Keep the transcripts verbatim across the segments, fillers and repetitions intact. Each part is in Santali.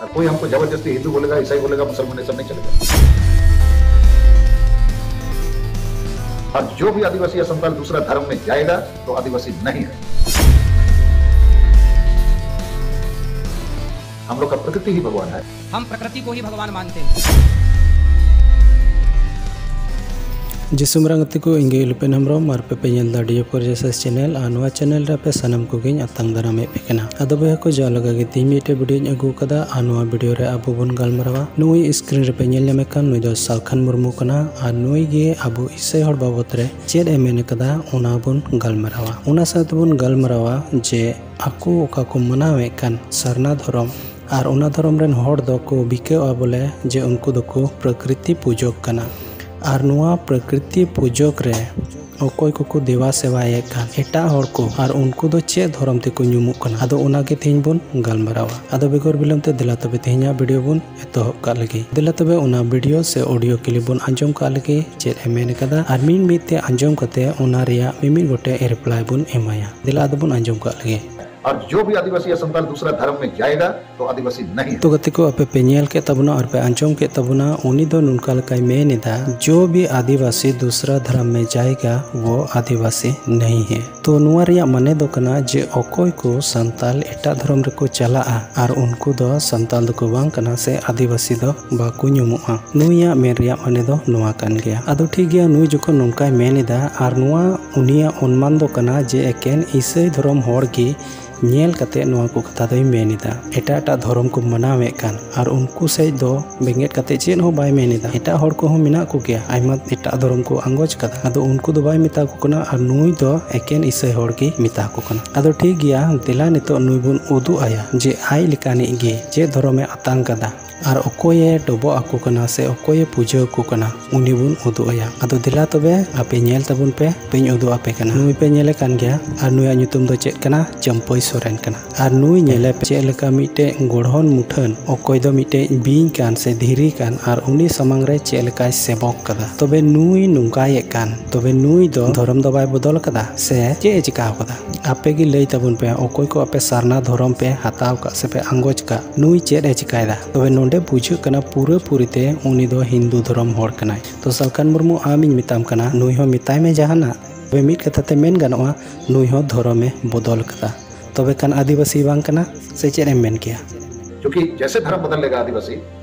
और कोई हमको जबरदस्ती हिंदू बोलेगा, ईसाई बोलेगा, मुसलमान, ये सब नहीं चलेगा। और जो भी आदिवासी या संताल दूसरा धर्म में जाएगा, तो आदिवासी नहीं है। हम लोग का प्रकृति ही भगवान है। हम प्रकृति को ही भगवान मानते हैं। ᱡᱤᱥᱩ ᱢᱟᱨᱟᱝ ᱜᱟᱛᱮ ᱠᱚ, ᱤᱧ ᱜᱮ ᱤᱞᱩᱯᱮᱱ ᱦᱮᱢᱵᱨᱚᱢ, ᱟᱨ ᱯᱮ ᱯᱮ ᱧᱮᱞ ᱫᱟ ᱰᱤᱭᱳ ᱯᱚᱨ ᱡᱮᱥᱟᱥ ᱪᱮᱱᱮᱞ, ᱟᱨ ᱱᱚᱣᱟ ᱪᱮᱱᱮᱞ ᱨᱮ ᱟᱯᱮ ᱥᱟᱱᱟᱢ ᱠᱚᱜᱮᱧ ᱟᱛᱟᱝ ᱫᱟᱨᱟᱢᱮᱫ ᱯᱮ ᱠᱟᱱᱟ᱾ ᱟᱫᱚ ᱵᱚᱭᱦᱟ ᱠᱚ, ᱡᱟᱣ ᱞᱮᱠᱟ ᱜᱮ ᱛᱮᱦᱮᱧ ᱢᱤᱫᱴᱮᱡ ᱵᱷᱤᱰᱤᱭᱳᱧ ᱟᱹᱜᱩ ᱟᱠᱟᱫᱟ, ᱟᱨ ᱱᱚᱣᱟ ᱵᱷᱤᱰᱤᱭᱳ ᱨᱮ ᱟᱵᱚ ᱵᱚᱱ ᱜᱟᱞᱢᱟᱨᱟᱣᱟ᱾ ᱱᱩᱭ ᱥᱠᱨᱤᱱ ᱨᱮᱯᱮ ᱧᱮᱞ ᱧᱟᱢᱮ ᱠᱟᱱ, ᱱᱩᱭ ᱫᱚ ᱥᱟᱞᱠᱷᱟᱱ ᱢᱩᱨᱢᱩ ᱠᱟᱱᱟ, ᱟᱨ ᱱᱩᱭ ᱜᱮ ᱟᱵᱚ ᱤᱥᱟᱹᱭ ᱦᱚᱲ ᱵᱟᱵᱚᱛ ᱨᱮ ᱪᱮᱫ ᱮ ᱢᱮᱱ ᱟᱠᱟᱫᱟ, ᱚᱱᱟ ᱵᱚᱱ ᱜᱟᱞᱢᱟᱨᱟᱣᱟ᱾ ᱚᱱᱟ ᱥᱟᱶ ᱛᱮᱵᱚᱱ ᱜᱟᱞᱢᱟᱨᱟᱣᱟ ᱡᱮ ᱟᱠᱚ ᱚᱠᱟ ᱠᱚ ᱢᱟᱱᱟᱣᱮᱫ ᱠᱟᱱ ᱥᱟᱨᱱᱟ ᱫᱷᱚᱨᱚᱢ, ᱟᱨ ᱚᱱᱟ ᱫᱷᱚᱨᱚᱢ ᱨᱮᱱ ᱦᱚᱲ ᱫᱚᱠᱚ ᱵᱤᱠᱟᱹᱣᱟ ᱵᱚᱞᱮ ᱡᱮ ᱩᱱᱠᱩ ᱫᱚᱠᱚ ᱯᱨᱚᱠᱨᱤᱛᱤ ᱯᱩᱡᱚᱠ ᱠᱟᱱᱟ᱾ ᱟᱨ ᱱᱚᱣᱟ ᱯᱨᱚᱠᱨᱤᱛᱤ ᱯᱩᱡᱚᱠ ᱨᱮ ᱚᱠᱚᱭ ᱠᱚᱠᱚ ᱫᱮᱵᱟ ᱥᱮᱵᱟᱭᱮᱫ ᱠᱟᱱ ᱮᱴᱟᱜ ᱦᱚᱲ ᱠᱚ, ᱟᱨ ᱩᱱᱠᱩ ᱫᱚ ᱪᱮᱫ ᱫᱷᱚᱨᱚᱢ ᱛᱮᱠᱚ ᱧᱩᱢᱩᱜ ᱠᱟᱱᱟ, ᱟᱫᱚ ᱚᱱᱟ ᱜᱮ ᱛᱮᱦᱮᱧ ᱵᱚᱱ ᱜᱟᱞᱢᱟᱨᱟᱣᱟ᱾ ᱟᱫᱚ ᱵᱮᱜᱚᱨ ᱵᱤᱞᱚᱢ ᱛᱮ ᱫᱮᱞᱟ ᱛᱚᱵᱮ ᱛᱮᱦᱮᱧᱟᱜ ᱵᱷᱤᱰᱤᱭᱳ ᱵᱚᱱ ᱮᱛᱚᱦᱚᱵ ᱠᱟᱜ ᱞᱮᱜᱮ᱾ ᱫᱮᱞᱟ ᱛᱚᱵᱮ ᱚᱱᱟ ᱵᱷᱤᱰᱤᱭᱳ ᱥᱮ ᱚᱰᱤᱭᱳ ᱠᱞᱤᱯ ᱵᱚᱱ ᱟᱸᱡᱚᱢ ᱠᱟᱜ ᱞᱮᱜᱮ, ᱪᱮᱫ ᱮ ᱢᱮᱱ ᱠᱟᱫᱟ, ᱟᱨ ᱢᱤᱫ ᱢᱤᱫ ᱛᱮ ᱟᱸᱡᱚᱢ ᱠᱟᱛᱮ ᱚᱱᱟ ᱨᱮᱭᱟᱜ ᱢᱤᱢᱤᱫ ᱜᱚᱴᱮᱡ ᱨᱤᱯᱞᱟᱭ ᱵᱚᱱ ᱮᱢᱟᱭᱟ᱾ ᱫᱮᱞᱟ ᱟᱫᱚ ᱵᱚᱱ ᱟᱸᱡᱚᱢ ᱠᱟᱜ ᱞᱮᱜᱮ᱾ और जो भी आदिवासी या संताल दूसरा धर्म में जाएगा, तो आदिवासी नहीं। ᱛᱚ ᱜᱟᱛᱮ ᱠᱚ, ᱟᱯᱮ ᱯᱮ ᱧᱮᱞ ᱠᱮᱫ ᱛᱟᱵᱚᱱᱟ ᱟᱨ ᱯᱮ ᱟᱸᱡᱚᱢ ᱠᱮᱫ ᱛᱟᱵᱚᱱᱟ, ᱩᱱᱤ ᱫᱚ ᱱᱚᱝᱠᱟ ᱞᱮᱠᱟᱭ ᱢᱮᱱ ᱮᱫᱟ, "जो भी आदिवासी दूसरा धर्म में जाएगा, वो आदिवासी नहीं है।" ᱛᱚ ᱱᱚᱣᱟ ᱨᱮᱭᱟᱜ ᱢᱟᱱᱮ ᱫᱚ ᱠᱟᱱᱟ ᱡᱮ ᱚᱠᱚᱭ ᱠᱚ ᱥᱟᱱᱛᱟᱞ ᱮᱴᱟᱜ ᱫᱷᱚᱨᱚᱢ ᱨᱮᱠᱚ ᱪᱟᱞᱟᱜᱼᱟ ᱟᱨ ᱩᱱᱠᱩ ᱫᱚ ᱥᱟᱱᱛᱟᱞ ᱫᱚᱠᱚ ᱵᱟᱝ ᱠᱟᱱᱟ ᱥᱮ ᱟᱹᱫᱤᱵᱟᱹᱥᱤ ᱫᱚ ᱵᱟᱠᱚ ᱧᱩᱢᱩᱜᱼᱟ᱾ ᱱᱩᱭᱟᱜ ᱢᱮᱱ ᱨᱮᱭᱟᱜ ᱢᱟᱱᱮ ᱫᱚ ᱱᱚᱣᱟ ᱠᱟᱱ ᱜᱮᱭᱟ᱾ ᱟᱫᱚ ᱴᱷᱤᱠ ᱜᱮᱭᱟ, ᱱᱩᱭ ᱡᱚᱠᱷᱚᱱ ᱱᱚᱝᱠᱟᱭ ᱢᱮᱱ ᱮᱫᱟ ᱟᱨ ᱱᱚᱣᱟ ᱩᱱᱤᱭᱟᱜ ᱚᱱᱢᱟᱱ ᱫᱚ ᱠᱟᱱᱟ ᱡᱮ ᱮᱠᱮᱱ ᱤᱥᱟᱹᱭ ᱫᱷᱚᱨᱚᱢ ᱦᱚᱲ ᱜᱮ ᱧᱮᱞ ᱠᱟᱛᱮ ᱱᱚᱣᱟ ᱠᱚ ᱠᱟᱛᱷᱟ ᱫᱚᱭ ᱢᱮᱱ ᱮᱫᱟ᱾ ᱮᱴᱟᱜ ᱮᱴᱟᱜ ᱫᱷᱚᱨᱚᱢ ᱠᱚ ᱢᱟᱱᱟᱣᱮᱫ ᱠᱟᱱ ᱟᱨ ᱩᱱᱠᱩ ᱥᱮᱡ ᱫᱚ ᱵᱮᱸᱜᱮᱫ ᱠᱟᱛᱮ ᱪᱮᱫ ᱦᱚᱸ ᱵᱟᱭ ᱢᱮᱱ ᱮᱫᱟ᱾ ᱮᱴᱟᱜ ᱦᱚᱲ ᱠᱚᱦᱚᱸ ᱢᱮᱱᱟᱜ ᱠᱚᱜᱮᱭᱟ, ᱟᱭᱢᱟ ᱮᱴᱟᱜ ᱫᱷᱚᱨᱚᱢ ᱠᱚ ᱟᱸᱜᱚᱪ ᱠᱟᱫᱟ, ᱟᱫᱚ ᱩᱱᱠᱩ ᱫᱚ ᱵᱟᱭ ᱢᱮᱛᱟ ᱠᱚ ᱠᱟᱱᱟ ᱟᱨ ᱱᱩᱭ ᱫᱚ ᱮᱠᱮᱱ ᱤᱥᱟᱹᱭ ᱦᱚᱲ ᱜᱮ ᱢᱮᱛᱟ ᱠᱚ ᱠᱟᱱᱟ᱾ ᱟᱫᱚ ᱴᱷᱤᱠ ᱜᱮᱭᱟ, ᱫᱮᱞᱟ ᱱᱤᱛᱚᱜ ᱱᱩᱭ ᱵᱚᱱ ᱩᱫᱩᱜ ᱟᱭᱟ ᱡᱮ ᱟᱡ ᱞᱮᱠᱟᱱᱤᱡ ᱜᱮ ᱪᱮᱫ ᱫᱷᱚᱨᱚᱢᱮ ᱟᱛᱟᱝ ᱠᱟᱫᱟ ᱟᱨ ᱚᱠᱚᱭᱮ ᱰᱚᱵᱚᱜ ᱟᱠᱚ ᱠᱟᱱᱟ ᱥᱮ ᱚᱠᱚᱭᱮ ᱯᱩᱡᱟᱹ ᱟᱠᱚ ᱠᱟᱱᱟ, ᱩᱱᱤ ᱵᱚᱱ ᱩᱫᱩᱜ ᱟᱭᱟ᱾ ᱟᱫᱚ ᱫᱮᱞᱟ ᱛᱚᱵᱮ ᱟᱯᱮ ᱧᱮᱞ ᱛᱟᱵᱚᱱ ᱯᱮ, ᱯᱮᱧ ᱫᱩ ᱟᱯᱮ ᱠᱟᱱᱟ᱾ ᱱᱩᱭ ᱯᱮ ᱧᱮᱞᱮ ᱠᱟᱱ ᱜᱮᱭᱟ, ᱟᱨ ᱱᱩᱭᱟᱜ ᱧᱩᱛᱩᱢ ᱫᱚ ᱪᱮᱫ ᱠᱟᱱᱟ? ᱪᱟᱹᱢᱯᱟᱹᱭ ᱥᱚᱨᱮᱱ ᱠᱟᱱᱟ᱾ ᱟᱨ ᱱᱩᱭ ᱧᱮᱞᱮ ᱯᱮ ᱪᱮᱫ ᱞᱮᱠᱟ ᱢᱤᱫᱴᱮᱡ ᱜᱚᱲᱦᱚᱱ ᱢᱩᱴᱷᱟᱹᱱ, ᱚᱠᱚᱭ ᱫᱚ ᱢᱤᱫᱴᱮᱡ ᱵᱤᱧ ᱠᱟᱱ ᱥᱮ ᱫᱷᱤᱨᱤ ᱠᱟᱱ, ᱟᱨ ᱩᱱᱤ ᱥᱟᱢᱟᱝ ᱨᱮ ᱪᱮᱫ ᱞᱮᱠᱟᱭ ᱥᱮᱵᱚᱠ ᱠᱟᱫᱟ᱾ ᱛᱚᱵᱮ ᱱᱩᱭ ᱱᱚᱝᱠᱟᱭᱮᱫ ᱠᱟᱱ, ᱛᱚᱵᱮ ᱱᱩᱭ ᱫᱚ ᱫᱷᱚᱨᱚᱢ ᱫᱚ ᱵᱟᱭ ᱵᱚᱫᱚᱞ ᱠᱟᱫᱟ ᱥᱮ ᱪᱮᱫ ᱮ ᱪᱤᱠᱟᱣ ᱠᱟᱫᱟ? ᱟᱯᱮ ᱜᱮ ᱞᱟᱹᱭ ᱛᱟᱵᱚᱱ ᱯᱮ, ᱚᱠᱚᱭ ᱠᱚ ᱟᱯᱮ ᱥᱟᱨᱱᱟ ᱫᱷᱚᱨᱚᱢ ᱯᱮ ᱦᱟᱛᱟᱣ ᱠᱟᱜ ᱥᱮ ᱯᱮ ᱟᱸᱜᱚᱪ ᱠᱟᱜ, ᱱᱩᱭ ᱪᱮᱫ ᱮ ᱪᱤᱠᱟᱭᱫᱟ? ᱛᱚᱵᱮ ᱱᱚᱰᱮ ᱵᱩᱡᱷᱟᱹᱜ ᱠᱟᱱᱟ ᱯᱩᱨᱟᱹ ᱯᱩᱨᱤ ᱛᱮ ᱩᱱᱤ ᱫᱚ ᱦᱤᱱᱫᱩ ᱫᱷᱚᱨᱚᱢ ᱦᱚᱲ ᱠᱟᱱᱟᱭ᱾ ᱛᱚ ᱥᱟᱞᱠᱷᱟᱱ ᱢᱩᱨᱢᱩ, ᱟᱢᱤᱧ ᱢᱮᱛᱟᱢ ᱠᱟᱱᱟ, ᱱᱩᱭ ᱦᱚᱸ ᱢᱮᱛᱟᱭ ᱢᱮ ᱡᱟᱦᱟᱱᱟᱜ᱾ ᱛᱚᱵᱮ ᱢᱤᱫ ᱠᱟᱛᱷᱟ ᱛᱮ ᱢᱮᱱ ᱜᱟᱱᱚᱜᱼᱟ, ᱱᱩᱭ ᱦᱚᱸ ᱫᱷᱚᱨᱚᱢᱮ ᱵᱚᱫᱚᱞ ᱠᱟᱫᱟ᱾ ᱛᱚᱵᱮ ᱠᱷᱟᱱ ᱟᱹᱫᱤᱵᱟᱹᱥᱤ ᱵᱟᱝ ᱠᱟᱱᱟ ᱥᱮ ᱪᱮᱫ ᱮᱢ ᱢᱮᱱ ᱠᱮᱭᱟ? क्योंकि जैसे धर्म बदल लेगा आदिवासी,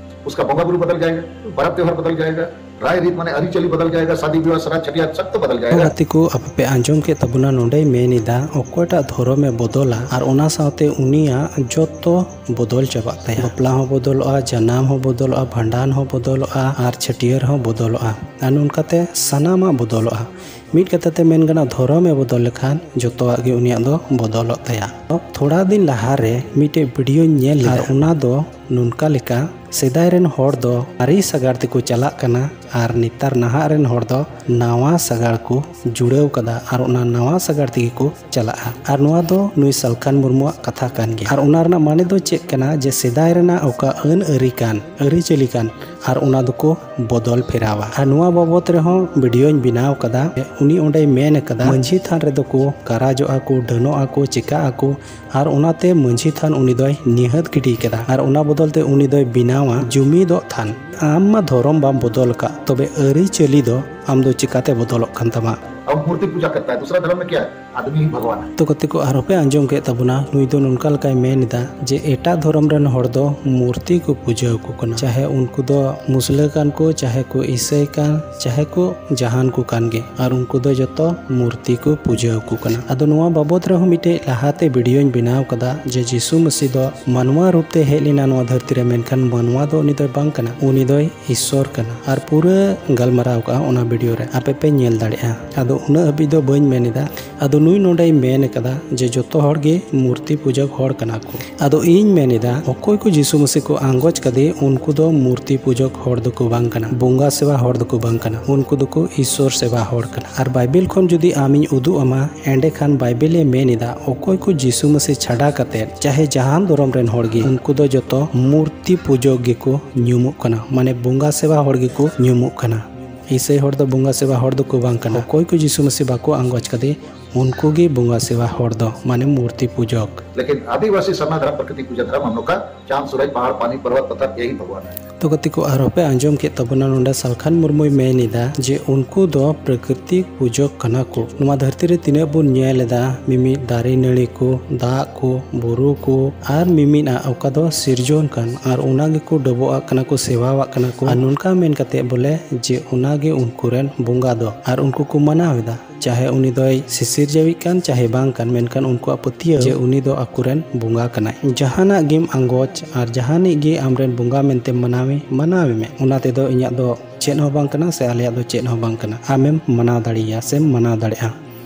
उसका बोंगा बुरू बदल जाएगा, परब त्योहार बदल जाएगा, राय रीत माने अरिचली बदल जाएगा, शादी विवाह, श्राद्ध, छठियार सब तो बदल जाएगा। ᱜᱟᱛᱮ ᱠᱚ, ᱟᱯᱮ ᱯᱮ ᱟᱸᱡᱚᱢ ᱠᱮᱫ ᱛᱟᱵᱚᱱᱟ, ᱱᱚᱰᱮᱭ ᱢᱮᱱ ᱮᱫᱟ ᱚᱠᱚᱭᱴᱟᱜ ᱫᱷᱚᱨᱚᱢᱮ ᱵᱚᱫᱚᱞᱟ ᱟᱨ ᱚᱱᱟ ᱥᱟᱶᱛᱮ ᱩᱱᱤᱭᱟᱜ ᱡᱚᱛᱚ ᱵᱚᱫᱚᱞ ᱪᱟᱵᱟᱜ ᱛᱟᱭᱟ᱾ ᱵᱟᱯᱞᱟ ᱦᱚᱸ ᱵᱚᱫᱚᱞᱚᱜᱼᱟ, ᱡᱟᱱᱟᱢ ᱦᱚᱸ ᱵᱚᱫᱚᱞᱚᱜᱼᱟ, ᱵᱷᱟᱸᱰᱟᱱ ᱦᱚᱸ ᱵᱚᱫᱚᱞᱚᱜᱼᱟ ᱟᱨ ᱪᱷᱟᱹᱴᱭᱟᱹᱨ ᱦᱚᱸ ᱵᱚᱫᱚᱞᱚᱜᱼᱟ᱾ ᱟᱨ ᱱᱚᱝᱠᱟᱛᱮ ᱥᱟᱱᱟᱢᱟᱜ ᱵᱚᱫᱚᱞᱚᱜᱼᱟ᱾ ᱢᱤᱫ ᱠᱟᱛᱷᱟ ᱛᱮ ᱢᱮᱱ ᱜᱟᱱᱚᱜᱼᱟ, ᱫᱷᱚᱨᱚᱢᱮ ᱵᱚᱫᱚᱞ ᱞᱮᱠᱷᱟᱱ ᱡᱚᱛᱚᱣᱟᱜ ᱜᱮ ᱩᱱᱤᱭᱟᱜ ᱫᱚ ᱵᱚᱫᱚᱞᱚᱜ ᱛᱟᱭᱟ᱾ ᱛᱷᱚᱲᱟ ᱫᱤᱱ ᱞᱟᱦᱟᱨᱮ ᱢᱤᱫᱴᱮᱡ ᱵᱷᱤᱰᱤᱭᱳᱧ ᱧᱮᱞ ᱞᱮᱫᱟ, ᱟᱨ ᱚᱱᱟ ᱫᱚ ᱱᱚᱝᱠᱟ ᱞᱮᱠᱟ, ᱥᱮᱫᱟᱭ ᱨᱮᱱ ᱦᱚᱲ ᱫᱚ ᱟᱨᱮ ᱥᱟᱜᱟᱲ ᱛᱮᱠᱚ ᱪᱟᱞᱟᱜ ᱠᱟᱱᱟ ᱟᱨ ᱱᱮᱛᱟᱨ ᱱᱟᱦᱟᱜ ᱨᱮᱱ ᱦᱚᱲ ᱫᱚ ᱱᱟᱣᱟ ᱥᱟᱜᱟᱲ ᱠᱚ ᱡᱩᱲᱟᱹᱣ ᱠᱟᱫᱟ ᱟᱨ ᱚᱱᱟ ᱱᱟᱣᱟ ᱥᱟᱜᱟᱲ ᱛᱮᱜᱮ ᱠᱚ ᱪᱟᱞᱟᱜᱼᱟ᱾ ᱟᱨ ᱱᱚᱣᱟ ᱫᱚ ᱱᱩᱭ ᱥᱟᱞᱠᱷᱟᱱ ᱢᱩᱨᱢᱩᱣᱟᱜ ᱠᱟᱛᱷᱟ ᱠᱟᱱ ᱜᱮᱭᱟ᱾ ᱟᱨ ᱚᱱᱟ ᱨᱮᱱᱟᱜ ᱢᱟᱱᱮ ᱫᱚ ᱪᱮᱫ ᱠᱟᱱᱟ ᱡᱮ ᱥᱮᱫᱟᱭ ᱨᱮᱱᱟᱜ ᱚᱠᱟ ᱟᱹᱱ ᱟᱹᱨᱤ ᱠᱟᱱ, ᱟᱹᱨᱤᱪᱟᱹᱞᱤ ᱠᱟᱱ, ᱟᱨ ᱚᱱᱟ ᱫᱚᱠᱚ ᱵᱚᱫᱚᱞ ᱯᱷᱮᱨᱟᱣᱟ᱾ ᱟᱨ ᱱᱚᱣᱟ ᱵᱟᱵᱚᱛ ᱨᱮᱦᱚᱸ ᱵᱷᱤᱰᱤᱭᱳᱧ ᱵᱮᱱᱟᱣ ᱠᱟᱫᱟ᱾ ᱩᱱᱤ ᱚᱸᱰᱮᱭ ᱢᱮᱱ ᱠᱟᱫᱟ, ᱢᱟᱹᱡᱷᱤ ᱛᱷᱟᱱ ᱨᱮᱫᱚ ᱠᱚ ᱠᱟᱨᱟᱡᱚᱜᱼᱟ ᱠᱚ, ᱰᱟᱹᱱᱚᱜᱼᱟ ᱠᱚ, ᱪᱮᱠᱟᱜ ᱟᱠᱚ, ᱟᱨ ᱚᱱᱟᱛᱮ ᱢᱟᱹᱡᱷᱤ ᱛᱷᱟᱱ ᱩᱱᱤ ᱫᱚᱭ ᱱᱤᱦᱟᱹᱛ ᱜᱤᱰᱤ ᱠᱟᱫᱟ᱾ ᱟᱨ ᱚᱱᱟ ᱵᱚᱫᱚᱞ ᱛᱮ ᱩᱱᱤ ᱫᱚᱭ ᱵᱮᱱᱟᱣᱟ ᱡᱩᱢᱤᱫᱚᱜ ᱛᱷᱟᱱ᱾ ᱟᱢ ᱢᱟ ᱫᱷᱚᱨᱚᱢ ᱵᱟᱢ ᱵᱚᱫᱚᱞ ᱟᱠᱟᱫ, ᱛᱚᱵᱮ ᱟᱹᱨᱤᱪᱟᱹᱞᱤ ᱫᱚ ᱟᱢ ᱫᱚ ᱪᱤᱠᱟᱛᱮ ᱵᱚᱫᱚᱞᱚᱜ ᱠᱟᱱ ᱛᱟᱢᱟ? अब मूर्ति पूजा करता है, दूसरा धर्म में क्या है? आदमी ही भगवान है। ᱛᱚ ᱜᱟᱛᱮ ᱠᱚ, ᱟᱨᱦᱚᱸ ᱯᱮ ᱟᱸᱡᱚᱢ ᱠᱮᱫ ᱛᱟᱵᱚᱱᱟ, ᱱᱩᱭ ᱫᱚ ᱱᱚᱝᱠᱟ ᱞᱮᱠᱟᱭ ᱢᱮᱱ ᱮᱫᱟ ᱡᱮ ᱮᱴᱟᱜ ᱫᱷᱚᱨᱚᱢ ᱨᱮᱱ ᱦᱚᱲ ᱫᱚ ᱢᱩᱨᱛᱤ ᱠᱚ ᱯᱩᱡᱟᱹ ᱟᱠᱚ ᱠᱟᱱᱟ, ᱪᱟᱦᱮ ᱩᱱᱠᱩ ᱫᱚ ᱢᱩᱥᱞᱟᱹ ᱠᱟᱱ ᱠᱚ, ᱪᱟᱦᱮ ᱠᱚ ᱤᱥᱟᱹᱭ ᱠᱟᱱ, ᱪᱟᱦᱮ ᱠᱚ ᱡᱟᱦᱟᱱ ᱠᱚ ᱠᱟᱱ ᱜᱮ, ᱟᱨ ᱩᱱᱠᱩ ᱫᱚ ᱡᱚᱛᱚ ᱢᱩᱨᱛᱤ ᱠᱚ ᱯᱩᱡᱟᱹ ᱟᱠᱚ ᱠᱟᱱᱟ᱾ ᱟᱫᱚ ᱱᱚᱣᱟ ᱵᱟᱵᱚᱛ ᱨᱮᱦᱚᱸ ᱢᱤᱫᱴᱮᱡ ᱞᱟᱦᱟᱛᱮ ᱵᱷᱤᱰᱤᱭᱳᱧ ᱵᱮᱱᱟᱣ ᱠᱟᱫᱟ ᱡᱮ ᱡᱤᱥᱩ ᱢᱟᱹᱥᱤ ᱫᱚ ᱢᱟᱱᱣᱟ ᱨᱩᱯ ᱛᱮ ᱦᱮᱡ ᱞᱮᱱᱟ ᱱᱚᱣᱟ ᱫᱷᱟᱹᱨᱛᱤ ᱨᱮ, ᱢᱮᱱᱠᱷᱟᱱ ᱢᱟᱱᱣᱟ ᱫᱚ ᱩᱱᱤ ᱫᱚᱭ ᱵᱟᱝ ᱠᱟᱱᱟ, ᱩᱱᱤ ᱫᱚᱭ ᱤᱥᱥᱚᱨ ᱠᱟᱱᱟ᱾ ᱟᱨ ᱯᱩᱨᱟᱹ ᱜᱟᱞᱢᱟᱨᱟᱣ ᱠᱟᱜᱼᱟ ᱚᱱᱟ ᱵᱷᱤᱰᱤᱭᱳ ᱨᱮ, ᱟᱯᱮ ᱯᱮ ᱧᱮᱞ ᱫᱟᱲᱮᱭᱟᱜᱼᱟ᱾ ᱟᱫᱚ ᱩᱱᱟᱹᱜ ᱦᱟᱹᱵᱤᱡ ᱫᱚ ᱵᱟᱹᱧ ᱢᱮᱱ ᱮᱫᱟ᱾ ᱟᱫᱚ ᱱᱩᱭ ᱱᱚᱰᱮᱭ ᱢᱮᱱ ᱟᱠᱟᱫᱟ ᱡᱮ ᱡᱚᱛᱚ ᱦᱚᱲ ᱜᱮ ᱢᱩᱨᱛᱤ ᱯᱩᱡᱟᱹ ᱦᱚᱲ ᱠᱟᱱᱟ ᱠᱚ᱾ ᱟᱫᱚ ᱤᱧ ᱢᱮᱱ ᱮᱫᱟ, ᱚᱠᱚᱭ ᱠᱚ ᱡᱤᱥᱩ ᱢᱟᱹᱥᱤ ᱠᱚ ᱟᱸᱜᱚᱪ ᱠᱟᱫᱮ, ᱩᱱᱠᱩ ᱫᱚ ᱢᱩᱨᱛᱤ ᱯᱩᱡᱟᱹ ᱦᱚᱲ ᱫᱚᱠᱚ ᱵᱟᱝ ᱠᱟᱱᱟ, ᱵᱚᱸᱜᱟ ᱥᱮᱵᱟ ᱦᱚᱲ ᱫᱚᱠᱚ ᱵᱟᱝ ᱠᱟᱱᱟ, ᱩᱱᱠᱩ ᱫᱚᱠᱚ ᱤᱥᱥᱚᱨ ᱥᱮᱵᱟ ᱦᱚᱲ ᱠᱟᱱᱟ᱾ ᱟᱨ ᱵᱟᱭᱵᱮᱞ ᱠᱷᱚᱱ ᱡᱩᱫᱤ ᱟᱢᱤᱧ ᱩᱫᱩᱜ ᱟᱢᱟ, ᱮᱸᱰᱮᱠᱷᱟᱱ ᱵᱟᱭᱵᱮᱞ ᱮ ᱢᱮᱱ ᱮᱫᱟ, ᱚᱠᱚᱭ ᱠᱚ ᱡᱤᱥᱩ ᱢᱟᱹᱥᱤ ᱪᱷᱟᱰᱟ ᱠᱟᱛᱮ ᱪᱟᱦᱮ ᱡᱟᱦᱟᱱ ᱫᱷᱚᱨᱚᱢ ᱨᱮᱱ ᱦᱚᱲ ᱜᱮ, ᱩᱱᱠᱩ ᱫᱚ ᱡᱚᱛᱚ ᱢᱩᱨᱛᱤ ᱯᱩᱡᱟᱹ ᱜᱮᱠᱚ ᱧᱩᱢᱩᱜ ᱠᱟᱱᱟ, ᱢᱟᱱᱮ ᱵᱚᱸᱜᱟ ᱥᱮᱵᱟ ᱦᱚᱲ ᱜᱮᱠᱚ ᱧᱩᱢᱩᱜ ᱠᱟᱱᱟ᱾ ᱤᱥᱟᱹᱭ ᱦᱚᱲ ᱫᱚ ᱵᱚᱸᱜᱟ ᱥᱮᱵᱟ ᱦᱚᱲ ᱫᱚᱠᱚ ᱵᱟᱝ ᱠᱟᱱᱟ᱾ ᱚᱠᱚᱭ ᱠᱚ ᱡᱤᱥᱩ ᱢᱟᱹᱥᱤ ᱵᱟᱠᱚ ᱟᱸᱜᱚᱪ ᱠᱟᱫᱮ, ᱩᱱᱠᱩ ᱜᱮ ᱵᱚᱸᱜᱟ ᱥᱮᱵᱟ ᱦᱚᱲ ᱫᱚ, ᱢᱟᱱᱮ ᱢᱩᱨᱛᱤ ᱯᱩᱡᱚᱠ᱾ लेकिन आदिवासी सरना धर्म, प्रकृति पूजा धर्म हम लोग का चांद, सूरज, पहाड़, पानी, पर्वत, पत्थर, यही भगवान है। ᱛᱚ ᱜᱟᱛᱮ ᱠᱚ, ᱟᱨᱦᱚᱸ ᱯᱮ ᱟᱸᱡᱚᱢ ᱠᱮᱫ ᱛᱟᱵᱚᱱᱟ, ᱱᱚᱰᱮ ᱥᱟᱞᱠᱷᱟᱱ ᱢᱩᱨᱢᱩᱭ ᱢᱮᱱ ᱮᱫᱟ ᱡᱮ ᱩᱱᱠᱩ ᱫᱚ ᱯᱨᱟᱠᱨᱤᱛᱤᱠ ᱯᱩᱡᱚᱠ ᱠᱟᱱᱟ ᱠᱚ᱾ ᱱᱚᱣᱟ ᱫᱷᱟᱹᱨᱛᱤ ᱨᱮ ᱛᱤᱱᱟᱹᱜ ᱵᱚᱱ ᱧᱮᱞ ᱮᱫᱟ, ᱢᱤᱢᱤᱫ ᱫᱟᱨᱮ ᱱᱟᱹᱲᱤ ᱠᱚ, ᱫᱟᱜ ᱠᱚ, ᱵᱩᱨᱩ ᱠᱚ, ᱟᱨ ᱢᱤᱢᱤᱫ ᱟᱜ ᱚᱠᱟ ᱫᱚ ᱥᱤᱨᱡᱚᱱ ᱠᱟᱱ, ᱟᱨ ᱚᱱᱟ ᱜᱮᱠᱚ ᱰᱚᱵᱚᱜ ᱟᱜ ᱠᱟᱱᱟ ᱠᱚ, ᱥᱮᱵᱟᱣᱟᱜ ᱠᱟᱱᱟ ᱠᱚ, ᱟᱨ ᱱᱚᱝᱠᱟ ᱢᱮᱱ ᱠᱟᱛᱮ ᱵᱚᱞᱮ ᱡᱮ ᱚᱱᱟ ᱜᱮ ᱩᱱᱠᱩ ᱨᱮᱱ ᱵᱚᱸᱜᱟ ᱫᱚ, ᱟᱨ ᱩᱱᱠᱩ ᱠᱚ ᱢᱟᱱᱟᱣ ᱮᱫᱟ᱾ ᱪᱟᱦᱮ ᱩᱱᱤ ᱫᱚᱭ ᱥᱤᱥᱤᱨᱡᱟᱹᱣᱤᱡ ᱠᱟᱱ, ᱪᱟᱦᱮ ᱵᱟᱝ ᱠᱟᱱ, ᱢᱮᱱᱠᱷᱟᱱ ᱩᱱᱠᱩᱣᱟᱜ ᱯᱟᱹᱛᱭᱟᱹᱣ ᱡᱮ ᱩᱱᱤ ᱫᱚ ᱟᱠᱚᱨᱮᱱ ᱵᱚᱸᱜᱟ ᱠᱟᱱᱟᱭ᱾ ᱡᱟᱦᱟᱱᱟᱜ ᱜᱮᱢ ᱟᱸᱜᱚᱪ ᱟᱨ ᱡᱟᱦᱟᱱᱤᱡ ᱜᱮ ᱟᱢᱨᱮᱱ ᱵᱚᱸᱜᱟ ᱢᱮᱱᱛᱮ ᱢᱟᱱᱟᱣᱮ, ᱢᱟᱱᱟᱣᱮ ᱢᱮ᱾ ᱚᱱᱟ ᱛᱮᱫᱚ ᱤᱧᱟᱹᱜ ᱫᱚ ᱪᱮᱫ ᱦᱚᱸ ᱵᱟᱝ ᱠᱟᱱᱟ ᱥᱮ ᱟᱞᱮᱭᱟᱜ ᱫᱚ ᱪᱮᱫ ᱦᱚᱸ ᱵᱟᱝ ᱠᱟᱱᱟ᱾ ᱟᱢᱮᱢ ᱢᱟᱱᱟᱣ ᱫᱟᱲᱮᱭᱟᱭᱟ ᱥᱮᱢ ᱢᱟᱱᱟᱣ ᱫᱟᱲᱮᱭᱟᱜᱼᱟ᱾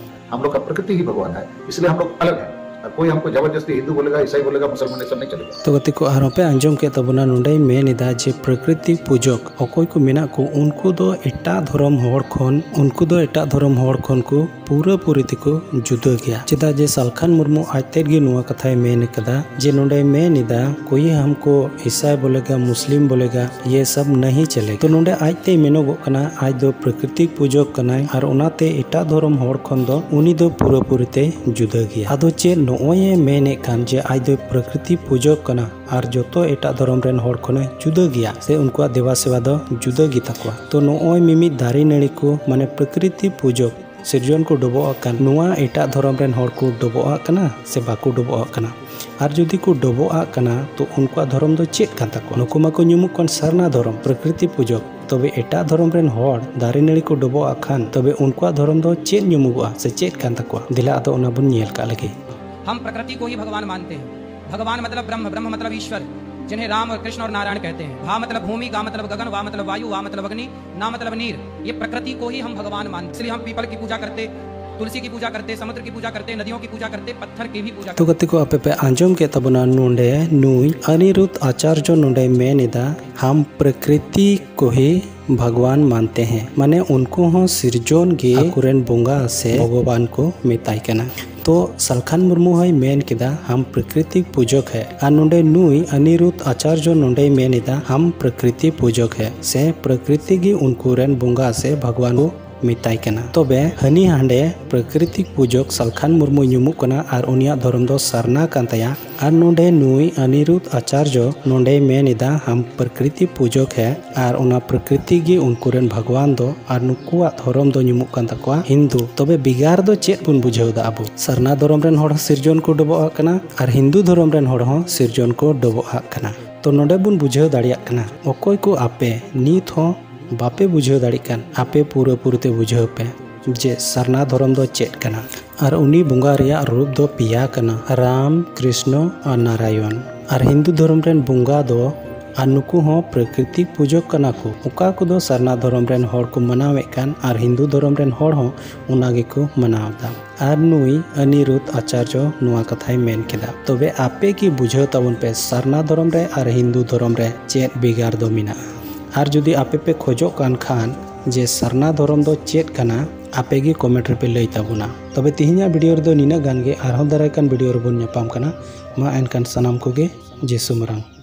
हम लोग का प्रकृति ही भगवान है, इसलिए हम लोग अलग हैं। कोई हमको जबरदस्ती हिंदू बोलेगा, ईसाई बोलेगा, मुसलमान, ये सब नहीं चलेगा। ᱛᱚ ᱜᱟᱛᱮ ᱠᱚ, ᱟᱨᱦᱚᱸ ᱯᱮ ᱟᱸᱡᱚᱢ ᱠᱮᱫ ᱛᱟᱵᱚᱱᱟ, ᱱᱚᱰᱮᱭ ᱢᱮᱱ ᱮᱫᱟ ᱡᱮ ᱯᱨᱟᱠᱨᱤᱛᱤᱠ ᱯᱩᱡᱚᱠ ᱚᱠᱚᱭ ᱠᱚ ᱢᱮᱱᱟᱜ ᱠᱚ, ᱩᱱᱠᱩ ᱫᱚ ᱮᱴᱟᱜ ᱫᱷᱚᱨᱚᱢ ᱦᱚᱲ ᱠᱷᱚᱱ, ᱩᱱᱠᱩ ᱫᱚ ᱮᱴᱟᱜ ᱫᱷᱚᱨᱚᱢ ᱦᱚᱲ ᱠᱷᱚᱱ ᱠᱚ ᱯᱩᱨᱟᱹᱯᱩᱨᱤ ᱛᱮᱠᱚ ᱡᱩᱫᱟᱹ ᱜᱮᱭᱟ᱾ ᱪᱮᱫᱟᱜ ᱡᱮ ᱥᱟᱞᱠᱷᱟᱱ ᱢᱩᱨᱢᱩ ᱟᱡ ᱛᱮᱫ ᱜᱮ ᱱᱚᱣᱟ ᱠᱟᱛᱷᱟᱭ ᱢᱮᱱ ᱟᱠᱟᱫᱟ ᱡᱮ ᱱᱚᱰᱮᱭ ᱢᱮᱱ ᱮᱫᱟ, ᱠᱳᱭᱤ ᱦᱟᱢᱠᱳ ᱤᱥᱟᱭ ᱵᱚᱞᱮᱜᱟ, ᱢᱩᱥᱞᱤᱢ ᱵᱚᱞᱮᱜᱟ, ᱭᱮ ᱥᱟᱵ ᱱᱟᱦᱤ ᱪᱟᱞᱮᱜᱟ᱾ ᱛᱚ ᱱᱚᱰᱮ ᱟᱡ ᱛᱮᱭ ᱢᱮᱱᱚᱜᱚᱜ ᱠᱟᱱᱟ, ᱟᱡ ᱫᱚ ᱯᱨᱟᱠᱨᱤᱛᱤᱠ ᱯᱩᱡᱚᱠ ᱠᱟᱱᱟᱭ ᱟᱨ ᱚᱱᱟᱛᱮ ᱮᱴᱟᱜ ᱫᱷᱚᱨᱚᱢ ᱦᱚᱲ ᱠᱷᱚᱱ ᱫᱚ ᱩᱱᱤ ᱫᱚ ᱯᱩᱨᱟᱹᱯᱩᱨᱤ ᱛᱮ ᱡᱩᱫᱟᱹ ᱜᱮᱭᱟ᱾ ᱟᱫᱚ ᱪᱮᱫ ᱱᱚᱜᱼᱚᱭ ᱮ ᱢᱮᱱᱮᱫ ᱠᱟᱱ ᱡᱮ ᱟᱡ ᱫᱚ ᱯᱨᱟᱠᱨᱤᱛᱤᱠ ᱯᱩᱡᱚᱠ ᱠᱟᱱᱟ ᱟᱨ ᱡᱚᱛᱚ ᱮᱴᱟᱜ ᱫᱷᱚᱨᱚᱢ ᱨᱮᱱ ᱦᱚᱲ ᱠᱷᱚᱱᱮ ᱡᱩᱫᱟᱹ ᱜᱮᱭᱟ ᱥᱮ ᱩᱱᱠᱩᱣᱟᱜ ᱫᱮᱵᱟ ᱥᱮᱵᱟ ᱫᱚ ᱡᱩᱫᱟᱹ ᱜᱮ ᱛᱟᱠᱚᱣᱟ? ᱛᱚ ᱱᱚᱜᱼᱚᱭ ᱢᱤᱢᱤᱫ ᱫᱟᱨᱮ ᱱᱟᱹᱲᱤ ᱠᱚ, ᱢᱟᱱᱮ ᱯᱨᱟᱠᱨᱤᱛᱤᱠ ᱯᱩᱡᱚᱠ ᱥᱤᱨᱡᱚᱱ ᱠᱚ ᱰᱚᱵᱚᱜ ᱟᱜ ᱠᱟᱱ, ᱱᱚᱣᱟ ᱮᱴᱟᱜ ᱫᱷᱚᱨᱚᱢ ᱨᱮᱱ ᱦᱚᱲ ᱠᱚ ᱰᱚᱵᱚᱜ ᱟᱜ ᱠᱟᱱᱟ ᱥᱮ ᱵᱟᱠᱚ ᱰᱚᱵᱚᱜ ᱟᱜ ᱠᱟᱱᱟ? ᱟᱨ ᱡᱩᱫᱤ ᱠᱚ ᱰᱚᱵᱚᱜ ᱟᱜ ᱠᱟᱱᱟ, ᱛᱚ ᱩᱱᱠᱩᱣᱟᱜ ᱫᱷᱚᱨᱚᱢ ᱫᱚ ᱪᱮᱫ ᱠᱟᱱ ᱛᱟᱠᱚᱣᱟ? ᱱᱩᱠᱩ ᱢᱟᱠᱚ ᱧᱩᱢᱩᱜ ᱠᱟᱱ ᱥᱟᱨᱱᱟ ᱫᱷᱚᱨᱚᱢ, ᱯᱨᱟᱠᱨᱤᱛᱤ ᱯᱩᱡᱚᱠ᱾ ᱛᱚᱵᱮ ᱮᱴᱟᱜ ᱫᱷᱚᱨᱚᱢ ᱨᱮᱱ ᱦᱚᱲ ᱫᱟᱨᱮ ᱱᱟᱹᱲᱤ ᱠᱚ ᱰᱚᱵᱚᱜ ᱟᱜ ᱠᱷᱟᱱ, ᱛᱚᱵᱮ ᱩᱱᱠᱩᱣᱟᱜ ᱫᱷᱚᱨᱚᱢ ᱫᱚ ᱪᱮᱫ ᱧᱩᱢᱩᱜᱚᱜᱼᱟ ᱥᱮ ᱪᱮᱫ ᱠᱟᱱ ᱛᱟᱠᱚᱣᱟ? ᱫᱮᱞᱟ ᱟᱫᱚ ᱚᱱᱟ ᱵᱚᱱ ᱧᱮᱞ ᱠᱟᱜ ᱞᱮᱜᱮ᱾ हम प्रकृति को ही भगवान मानते हैं। भगवान मतलब ब्रह्म, ब्रह्म मतलब ईश्वर। जिन्हें राम और कृष्ण और नारायण कहते हैं। भा मतलब भूमि, गा मतलब गगन, वा मतलब वायु, वा मतलब अग्नि, ना मतलब नीर। ये प्रकृति को ही हम भगवान मानते, इसलिए हम पीपल की पूजा करते, तुलसी की पूजा करते, समुद्र की पूजा करते, नदियों की पूजा करते, पत्थर की भी पूजा करते। ᱛᱚ ᱜᱟᱛᱮ ᱠᱚ, ᱟᱯᱮ ᱯᱮ ᱟᱸᱡᱚᱢ ᱠᱮᱫ ᱛᱟᱵᱚᱱᱟ, ᱱᱚᱰᱮ ᱱᱩᱭ ᱚᱱᱤᱨᱩᱫᱷ ᱟᱪᱟᱨᱡᱚ ᱱᱚᱰᱮᱭ ᱢᱮᱱ ᱮᱫᱟ, ᱦᱟᱢ ᱯᱨᱚᱠᱨᱤᱛᱤ ᱠᱚ ᱦᱤ ᱵᱷᱟᱜᱽᱣᱟᱱ ᱢᱟᱱᱛᱮ ᱦᱮᱸ, ᱢᱟᱱᱮ ᱩᱱᱠᱩ ᱦᱚᱸ ᱥᱤᱨᱡᱚᱱ ᱜᱮ ᱟᱠᱚᱨᱮᱱ ᱵᱚᱸᱜᱟ ᱥᱮ ᱵᱷᱚᱜᱚᱵᱟᱱ ᱠᱚ ᱢᱮᱛᱟᱭ ᱠᱟᱱᱟ᱾ ᱛᱚ ᱥᱟᱞᱠᱷᱟᱱ ᱢᱩᱨᱢᱩ ᱦᱚᱸᱭ ᱢᱮᱱ ᱠᱮᱫᱟ, ᱦᱟᱢ ᱯᱨᱚᱠᱨᱤᱛᱤ ᱯᱩᱡᱚᱠ ᱦᱮ᱾ ᱟᱨ ᱱᱚᱰᱮ ᱱᱩᱭ ᱚᱱᱤᱨᱩᱫᱷ ᱟᱪᱟᱨᱡᱚ ᱱᱚᱰᱮᱭ ᱢᱮᱱ ᱮᱫᱟ, ᱦᱟᱢ ᱯᱨᱚᱠᱨᱤᱛᱤ ᱯᱩᱡᱚᱠ ᱦᱮ, ᱥᱮ ᱯᱨᱚᱠᱨᱤᱛᱤ ᱜᱮ ᱩᱱᱠᱩ ᱨᱮᱱ ᱵᱚᱸᱜᱟ ᱥᱮ ᱵᱷᱟᱜᱽᱣᱟᱱ ᱠᱚ ᱢᱮᱛᱟᱭ ᱠᱟᱱᱟ᱾ ᱛᱚᱵᱮ ᱦᱟᱹᱱᱤ ᱦᱟᱸᱰᱮ ᱯᱨᱟᱠᱨᱤᱛᱤᱠ ᱯᱩᱡᱚᱠ ᱥᱟᱞᱠᱷᱟᱱ ᱢᱩᱨᱢᱩᱭ ᱧᱩᱢᱩᱜ ᱠᱟᱱᱟ ᱟᱨ ᱩᱱᱤᱭᱟᱜ ᱫᱷᱚᱨᱚᱢ ᱫᱚ ᱥᱟᱨᱱᱟ ᱠᱟᱱ ᱛᱟᱭᱟ᱾ ᱟᱨ ᱱᱚᱰᱮ ᱱᱩᱭ ᱚᱱᱤᱨᱩᱫᱷ ᱟᱪᱟᱨᱡᱚ ᱱᱚᱰᱮᱭ ᱢᱮᱱ ᱮᱫᱟ, ᱦᱟᱢ ᱯᱨᱟᱠᱨᱤᱛᱤ ᱯᱩᱡᱚᱠ ᱦᱮ, ᱟᱨ ᱚᱱᱟ ᱯᱨᱟᱠᱨᱤᱛᱤ ᱜᱮ ᱩᱱᱠᱩ ᱨᱮᱱ ᱵᱷᱟᱜᱽᱣᱟᱱ ᱫᱚ, ᱟᱨ ᱱᱩᱠᱩᱣᱟᱜ ᱫᱷᱚᱨᱚᱢ ᱫᱚ ᱧᱩᱢᱩᱜ ᱠᱟᱱ ᱛᱟᱠᱚᱣᱟ ᱦᱤᱱᱫᱩ᱾ ᱛᱚᱵᱮ ᱵᱷᱮᱜᱟᱨ ᱫᱚ ᱪᱮᱫ ᱵᱚᱱ ᱵᱩᱡᱷᱟᱹᱣ ᱮᱫᱟ ᱟᱵᱚ? ᱥᱟᱨᱱᱟ ᱫᱷᱚᱨᱚᱢ ᱨᱮᱱ ᱦᱚᱲ ᱦᱚᱸ ᱥᱤᱨᱡᱚᱱ ᱠᱚ ᱰᱚᱵᱚᱜ ᱟᱜ ᱠᱟᱱᱟ ᱟᱨ ᱦᱤᱱᱫᱩ ᱫᱷᱚᱨᱚᱢ ᱨᱮᱱ ᱦᱚᱲ ᱦᱚᱸ ᱥᱤᱨᱡᱚᱱ ᱠᱚ ᱰᱚᱵᱚᱜ ᱟᱜ ᱠᱟᱱᱟ᱾ ᱛᱚ ᱱᱚᱰᱮ ᱵᱚᱱ ᱵᱩᱡᱷᱟᱹᱣ ᱫᱟᱲᱮᱭᱟᱜ ᱠᱟᱱᱟ, ᱚᱠᱚᱭ ᱠᱚ ᱟᱯᱮ ᱱᱤᱛ ᱦᱚᱸ ᱵᱟᱯᱮ ᱵᱩᱡᱷᱟᱹᱣ ᱫᱟᱲᱮᱭᱟᱜ ᱠᱟᱱ, ᱟᱯᱮ ᱯᱩᱨᱟᱹᱯᱩᱨᱤ ᱛᱮ ᱵᱩᱡᱷᱟᱹᱣ ᱯᱮ ᱡᱮ ᱥᱟᱨᱱᱟ ᱫᱷᱚᱨᱚᱢ ᱫᱚ ᱪᱮᱫ ᱠᱟᱱᱟ᱾ ᱟᱨ ᱩᱱᱤ ᱵᱚᱸᱜᱟ ᱨᱮᱭᱟᱜ ᱨᱩᱯ ᱫᱚ ᱯᱮᱭᱟ ᱠᱟᱱᱟ, ᱨᱟᱢ, ᱠᱨᱤᱥᱱᱚ ᱟᱨ ᱱᱟᱨᱟᱭᱚᱱ᱾ ᱟᱨ ᱦᱤᱱᱫᱩ ᱫᱷᱚᱨᱚᱢ ᱨᱮᱱ ᱵᱚᱸᱜᱟ ᱫᱚ, ᱟᱨ ᱱᱩᱠᱩ ᱦᱚᱸ ᱯᱨᱟᱠᱨᱤᱛᱤᱠ ᱯᱩᱡᱚᱠ ᱠᱟᱱᱟ ᱠᱚ᱾ ᱚᱠᱟ ᱠᱚᱫᱚ ᱥᱟᱨᱱᱟ ᱫᱷᱚᱨᱚᱢ ᱨᱮᱱ ᱦᱚᱲ ᱠᱚ ᱢᱟᱱᱟᱣᱮᱫ ᱠᱟᱱ, ᱟᱨ ᱦᱤᱱᱫᱩ ᱫᱷᱚᱨᱚᱢ ᱨᱮᱱ ᱦᱚᱲ ᱦᱚᱸ ᱚᱱᱟ ᱜᱮᱠᱚ ᱢᱟᱱᱟᱣ ᱮᱫᱟ᱾ ᱟᱨ ᱱᱩᱭ ᱚᱱᱤᱨᱩᱫᱷ ᱟᱪᱟᱨᱡᱚ ᱱᱚᱣᱟ ᱠᱟᱛᱷᱟᱭ ᱢᱮᱱ ᱠᱮᱫᱟ᱾ ᱛᱚᱵᱮ ᱟᱯᱮ ᱜᱮ ᱵᱩᱡᱷᱟᱹᱣ ᱛᱟᱵᱚᱱ ᱯᱮ, ᱥᱟᱨᱱᱟ ᱫᱷᱚᱨᱚᱢ ᱨᱮ ᱟᱨ ᱦᱤᱱᱫᱩ ᱫᱷᱚᱨᱚᱢ ᱨᱮ ᱪᱮᱫ ᱵᱷᱮᱜᱟᱨ ᱫᱚ ᱢᱮᱱᱟᱜᱼᱟ? ᱟᱨ ᱡᱩᱫᱤ ᱟᱯᱮ ᱯᱮ ᱠᱷᱚᱡᱚᱜ ᱠᱟᱱ ᱠᱷᱟᱱ ᱡᱮ ᱥᱟᱨᱱᱟ ᱫᱷᱚᱨᱚᱢ ᱫᱚ ᱪᱮᱫ ᱠᱟᱱᱟ, ᱟᱯᱮ ᱜᱮ ᱠᱚᱢᱮᱱᱴ ᱨᱮᱯᱮ ᱞᱟᱹᱭ ᱛᱟᱵᱚᱱᱟ᱾ ᱛᱚᱵᱮ ᱛᱮᱦᱮᱧᱟᱜ ᱵᱷᱤᱰᱤᱭᱳ ᱨᱮᱫᱚ ᱱᱤᱱᱟᱹᱜ ᱜᱟᱱ ᱜᱮ, ᱟᱨᱦᱚᱸ ᱫᱟᱨᱟᱭ ᱠᱟᱱ ᱵᱷᱤᱰᱤᱭᱳ ᱨᱮᱵᱚᱱ ᱧᱟᱯᱟᱢ ᱠᱟᱱᱟ᱾ ᱢᱟ ᱮᱱᱠᱷᱟᱱ ᱥᱟᱱᱟᱢ ᱠᱚᱜᱮ ᱡᱤᱥᱩ ᱢᱟᱨᱟᱝ᱾